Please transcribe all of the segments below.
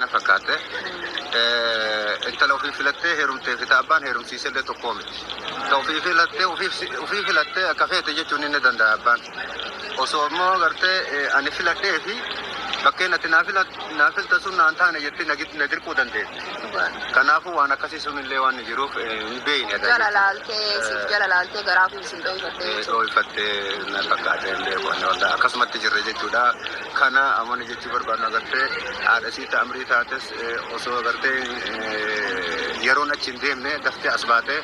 Na fakkaate. Intala ofii filattee heerumtee fi ta abbaan heerumsiise illee tokkoo miti. Ta ofii filattee ofii filattee akka feete jechuun ni danda'a abbaan. Osoo immoo gartee ani filadhee fi bakkeen ati naa filte sun naan taane jettee na dirquu dandeetti. Kanaafuu waan akkasii sun illee waan jiruuf hin beekne. Jala laaltee siif jala laaltee garaa fi isin dhooyfattee jechuudha. Dhooyfattee na fakkaate hin beeku. Akkasumatti jirre jechuudha. Kana amani jechuu barbaadnu agartee haadha isii ta amrii taates osoo agartee yeroon achi hin deemne daftee as baatee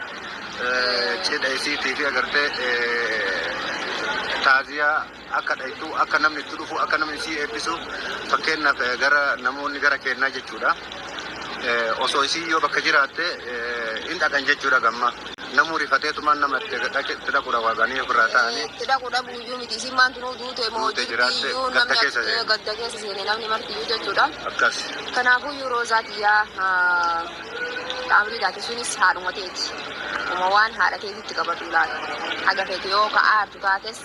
cidha isiitii fi agartee taaziyaa akka dhaytu akka namni itti dhufu akka namni isii eebbisu fakkeenyaaf gara namoonni gara keennaa jechuudha. Osoo isii yoo bakka jiraatte hin dhaqan jechuudha gamma. Namuu rifateetumaan nama itti dhaqu dhaqanii ofirraa ta'anii. Itti dhaqu dhabuu iyyuu miti isin maantu nuu duute moo Duute jiraatte jirti iyyuu gadda namni keessa seene. Gadda keessa seene namni marti iyyuu jechuudha. Akkas. Kanaafuu iyyuu Roozaa tiyyaa qaamni taate sunis haadhuma teeti. Uma waan haadha teetitti qabatu ilaali. Haga feete yoo ka aartu taates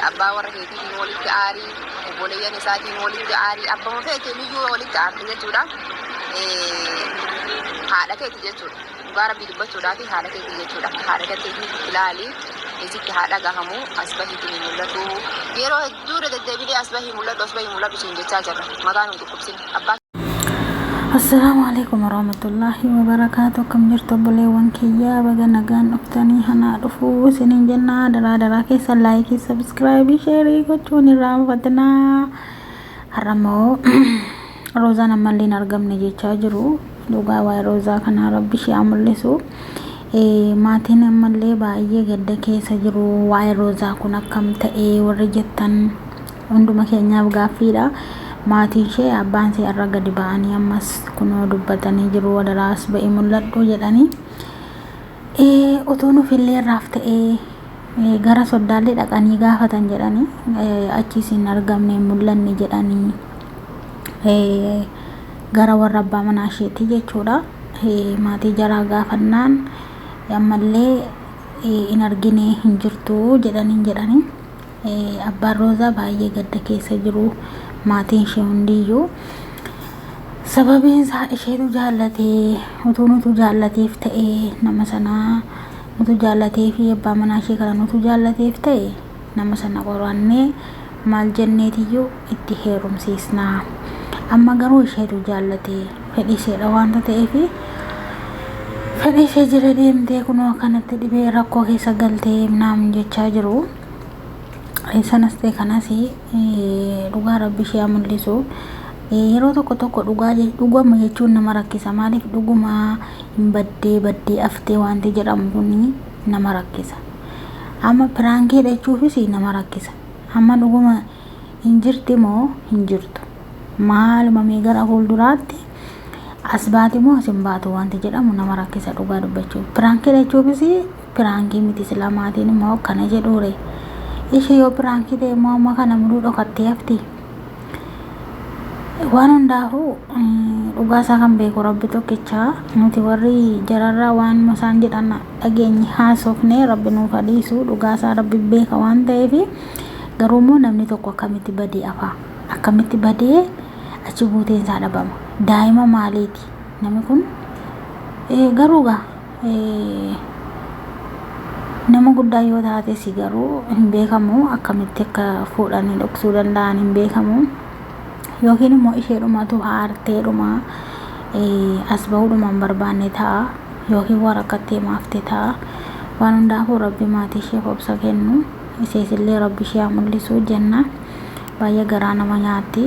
abbaa warra keetiitiin walitti aarii, obboleeyyan isaatiin walitti aarii, abbama feeteen iyyuu walitti aarte jechuudha. Haadha keeti jechuudha. Dhugaa Rabbii dubbachuudhaaf haadha keeti jechuudha. Haadha keetii ilaali. Isitti haa dhagahamu as bahiitiin hin mul'atu. Yeroo hedduu irra deddeebilee as bahii mul'adhu as bahii mul'adhu siin jechaa jirra. Mataa nu dhukkubsin. Abbaa Assalaamu alaikum warahmatullaahi wabarakaatu. Akkam jirtu obboleewwan kiyyaa? Baga nagaan dhuftanii. Hanaa dhufuu isiniin jennaa. Daraa daraa keessan like, subscribe, share gochuun irraanfatinaa. Har'ammoo Roozaan ammallee hin argamne jechaa jiru. Dhugaa waa'ee Roozaa kanaa rabbi ishee haa mul'isu. Maatiin ammallee baay'ee gadda keessa jiru. Waa'ee Roozaa kun akkam ta'ee warri jettan hunduma keenyaaf gaaffiidha. Maatiin ishee abbaan ishee har'a gadi ba'anii ammas kunoo dubbatanii jiru. Adaraa as ba'ii mul'adhu jedhanii. Utuu nuufillee irraaf ta'ee gara soddaallee dhaqanii gaafatan jedhanii achiis hin argamne hin mul'anne jedhanii gara warra abbaa manaa isheetii jechuudha. Maatii jaraa gaafannaan ammallee hin argine hin jirtu jedhaniin jedhanii. Abbaan Roozaa baay'ee gadda keessa jiru maatiin ishee hundiyyuu. Sababiin isaa isheetu jaallatee utuu nutu jaallateef ta'ee nama sanaa nutu jaallatee fi abbaa manaa ishee kana nutu jaallateef ta'e nama sana qorannee maal jenneetiyyuu itti heerumsiisna. Amma garuu isheetu jaallatee fedhi isheedha waanta ta'eef fedhi ishee jala deemtee kunoo akkanatti dhibee rakkoo keessa galtee naam jechaa jiru. Sanas ta'e kanas dhugaa rabbi ishee haa mul'isu. Yeroo tokko tokko dhugaa dhugama jechuun nama rakkisa. Maaliif dhuguma hin baddee baddee aftee wanti jedhamu kun nama rakkisa. Amma prank jechuufis nama rakkisa. Amma dhuguma hin jirti moo hin jirtu? Maaluma mee gara fuulduraatti as baati moo as hin baatu wanti jedhamu nama rakkisa dhugaa dubbachuuf. Prank jechuufis prank miti sila maatiin immoo akkana jedhuure. Ishee yoo prank ta'e immoo amma kana muduu dhokattee hafti. Waan hundaafuu dhugaa isaa kan beeku rabbi tokkicha. Nuti warri jararraa waan isaan jedhan dhageenye haasofne rabbi nuuf haa dhiisu. Dhugaa isaa rabbi beeka waan ta'eef garuu immoo namni tokko akkamitti badee hafa? Akkamitti badee achi buuteen isaa dhabama? Daa'ima maaliiti namni kun? Garuu gaa nama guddaa yoo taates garuu hin beekamu akkamitti akka fuudhanii dhoksuu danda'an hin beekamu. Yookiin immoo isheedhumatu aarteedhuma as bahuudhuma hin barbaanne ta'a. Yookiin waan rakkattee maafte ta'a. Waan hundaafuu rabbi maatii isheef obsa kennu. Ishees illee rabbi ishee haa mul'isu jenna. Baay'ee garaa nama nyaatti.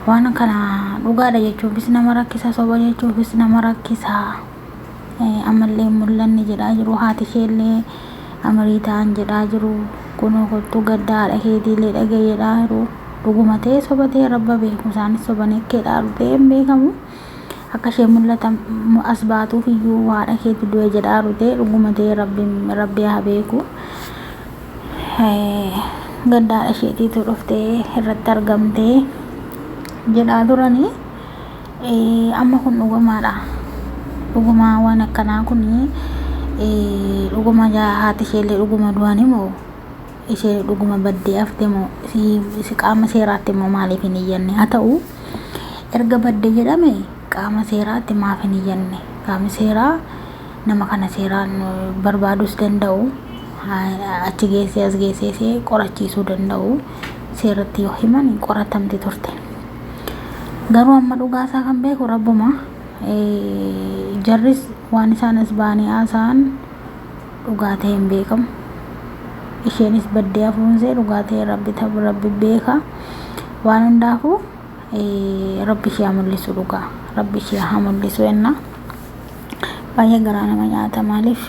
Waan kana dhugaadha jechuufis nama rakkisa soba jechuufis nama rakkisa. Ammallee hin mul'anne jedhaa jiru. Haati isheellee amirii ta'an jedhaa jiru. Kunoo kottuu gadda haadha keetiillee dhaga'i jedhaa jiru. Dhuguma ta'ee soba ta'ee rabba beeku. Isaanis sobanii akka hidhaa ta'ee hin beekamu. Akka isheen mul'ata as baatuuf iyyuu haadha keetu du'e jedhaa jiru ta'e dhuguma ta'ee rabbi haa beeku. Gadda haadha isheetiitu dhuftee irratti argamtee jedhaa turanii. Amma kun dhugamaadha. Dhuguma waan akkanaa kun dhuguma haati isheellee dhuguma du'anii moo ishee dhuguma baddee hafte moo qaama seeraatti immoo maaliif hin iyyanne haa ta'u. Erga badde jedhame qaama seeraatti maaf hin iyyanne? Qaamni seeraa nama kana seeraan barbaadus danda'u, achi geessee as geessee qorachiisuu danda'u. Seeratti yoo himan qoratamti turte. Garuu amma dhugaasaa kan beeku Rabbuma. Jarris waan isaan as ba'anii haasa'an dhugaa ta'e hin beekamu. Isheenis baddee hafuunsee dhugaa ta'e Rabbi Rabbi beeka. Waan hundaafuu Rabbi ishee haa mul'isu dhugaa. Rabbi ishee haa mul'isu jenna. Baay'ee garaa nama nyaata, maaliif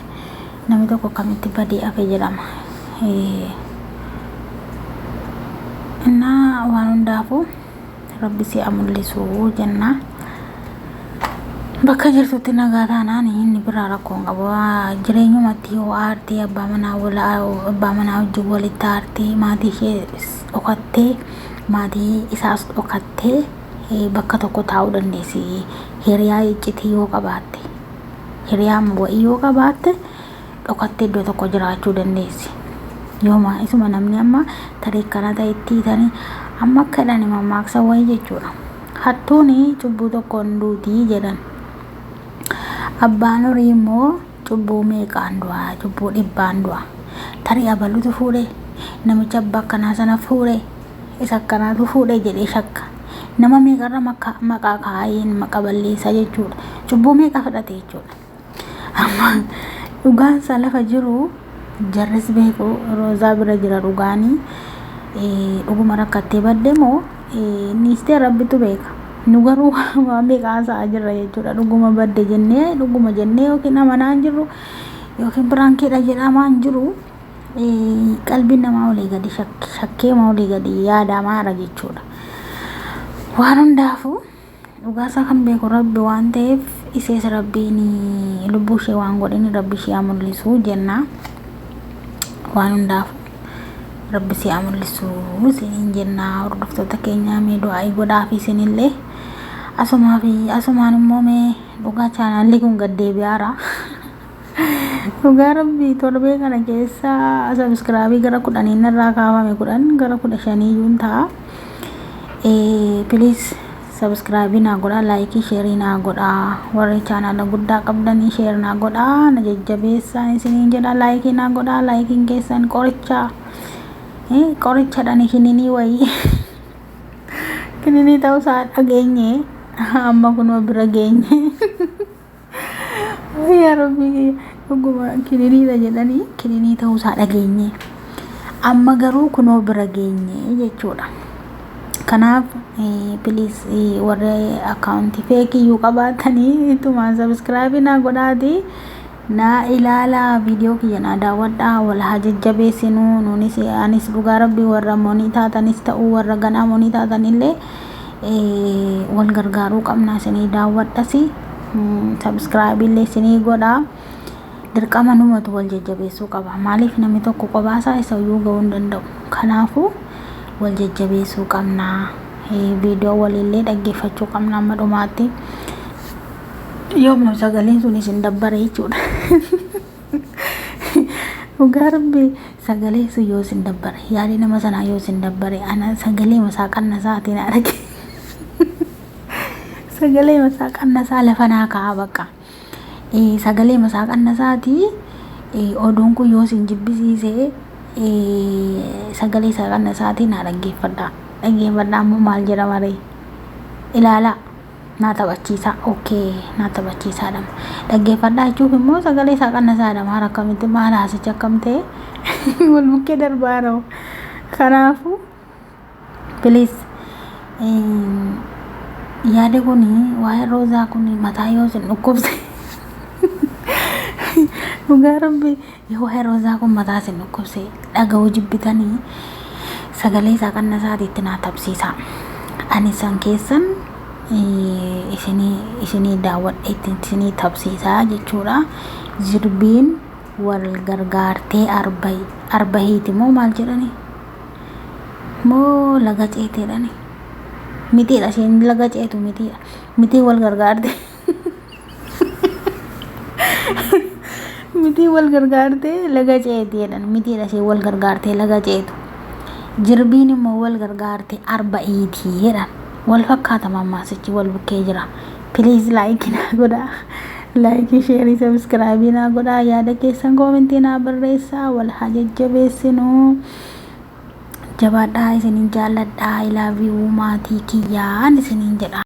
namni tokko akkamitti badee hafe jedhama. Innaa waan hundaafuu Rabbi si haa mul'isu jenna. Bakka jirtutti nagaa taanaan inni biraa rakkoo hin qabu. Jireenyumatti yoo aartee abbaa manaa abbaa manaa wajjin walitti aartee, maatii ishee dhokattee, maatii isaas dhokattee bakka tokko taa'uu dandeessi. Hiriyaa iccitii yoo qabaatte, hiriyaa wa'ii yoo qabaatte, dhokattee iddoo tokko jiraachuu dandeessi. Yooma isuma namni amma tarii akkana ta'etti hiitanii amma akka jedhani mammaaksa wayii jechuudha. Hattuun cubbuu tokkoon duutii jedhan. Abbaan horii immoo cubbuu meeqaan du'a? Cubbuu dhibbaan du'a. Tarii abalutu fuudhe, namicha abbaa akkanaa sana fuudhe, isa akkanaatu fuudhe jedhee shakka. Nama meeqarra maqaa kaa'een maqa balleessaa jechuudha. Cubbuu meeqa fudhate jechuudha. Amma dhugaan isaa lafa jiru jarris beeku, Roozaa bira jira dhugaanii. Dhuguma rakkattee badde moo niistee Rabbitu beeka. Nu garuu waan meeqa haasa'aa jirra jechuudha. Dhuguma badde jennee, dhuguma jennee yookiin amanaa hin jirru yookiin piraankiidha jedhamaa hin jiru. Qalbiin namaa olii gadi shakkeema, olii gadi yaadamaara jechuudha. Waan hundaafuu dhugaasaa kan beeku Rabbi waan ta'eef, isees Rabbiin lubbuu ishee waan godhin Rabbi ishee haa mul'isu jenna. Waan hundaafuu Rabbi si haa mul'isu isiniin jenna. Hordoftoota keenyaa, mee du'aa'ii godhaafi isinillee. Asumaa fi asumaan immoo mee dhugaa chaanaalli kun gad deebi'aara. Dhugaa Rabbi, torbee kana keessa subscribe gara 10 irraa kaafame, 10 gara 15 iyyuu ta'a. Please subscribe naa godhaa, like, share naa godhaa. Warri chaanaala guddaa qabdanii share naa godhaa, na jajjabeessaa isiniin jedha. Like naa godhaa, likeiin keessan qoricha, qorichadhaan kininii wayii, kininii ta'uusaa dhageenye, amma kunoo bira geenye. Yaa Rabbi, dhuguma kininiidha jedhanii, kininii ta'uusaa dhageenye. Amma garuu kunoo bira geenye jechuudha. Kanaaf please, warri account fake iyyuu qabaatanii ittumaan subscribe naa godhaati. Naa ilaalaa, viidiyoo kiyya naa daawwadhaa, wal haa jajjabeessinuu. Nuunis anis dhugaa Rabbii, warra monii taatanis ta'uu, warra ganaa monii taatanillee wal gargaaruu qabna. Isinii daawwadhasi, subscribe illee isinii godhaa. Dirqama numatu wal jajjabeessuu qaba. Maaliif namni tokko qobaasaa isa iyyuu ga'uu hin danda'u. Kanaafuu wal jajjabeessuu qabna. Viidiyoo waliillee dhaggeeffachuu qabna amma dhumaatti. Yoomuu sagaleen sun isin dabbare jechuudha. Dhugaa Rabbi, sagalee sun yoo isin dabbare, yaadi nama sanaa yoo isin dabbare, ana sagalee masaa qannasaatiin arge. Sagalee masaa qannasaa lafa naa ka'a bakka. Sagalee masaa qannasaatii oduun kun yoo isin jibbisiise, sagalee isaa qannasaatii naa dhaggeeffadhaa. Dhaggeeffadhaa ammoo maal jedhama ree? Ilaalaa. Naa taphachiisaa, okay, naa taphachiisaadha. Dhaggeeffadhaa jechuuf immoo sagalee isaa qannasaadha. Maal, akkamitti, maal haasicha akkam ta'e wal bukkee darbaa jiru. Kanaafuu please, yaada kun, waa'ee Roozaa kun mataa yoo isin dhukkubse, dhugaa Rabbi, yoo waa'ee Roozaa kun mataa isin dhukkubse, dhaga'uu jibbitanii, sagalee isaa qannasaatiitti naa tapsiisaa. Ani san keessan isinii daawwadhe, isinii tapsiisaa jechuudha. Jirbiin wal gargaartee arba hiiti moo maal jedhani? Moo laga ceeteedhani? Mitiidha, isheen laga ceetu mitiidha. Mitii wal gargaarte. Mitii wal gargaartee laga ceeti jedhan. Mitiidha isheen wal gargaartee laga ceetu. Jirbiin immoo wal gargaarte arba hiiti jedhan. Wal fakkaata mammaasichi wal bukkee jira. Please like naa godhaa. Like, share, subscribe naa godhaa. Yaada keessan koomentii naa barreessaa. Wal haa jajjabeessinuu. Jabaadhaa, isinin jaalladhaa. I love you, maatii kiyyaan isinin jedha.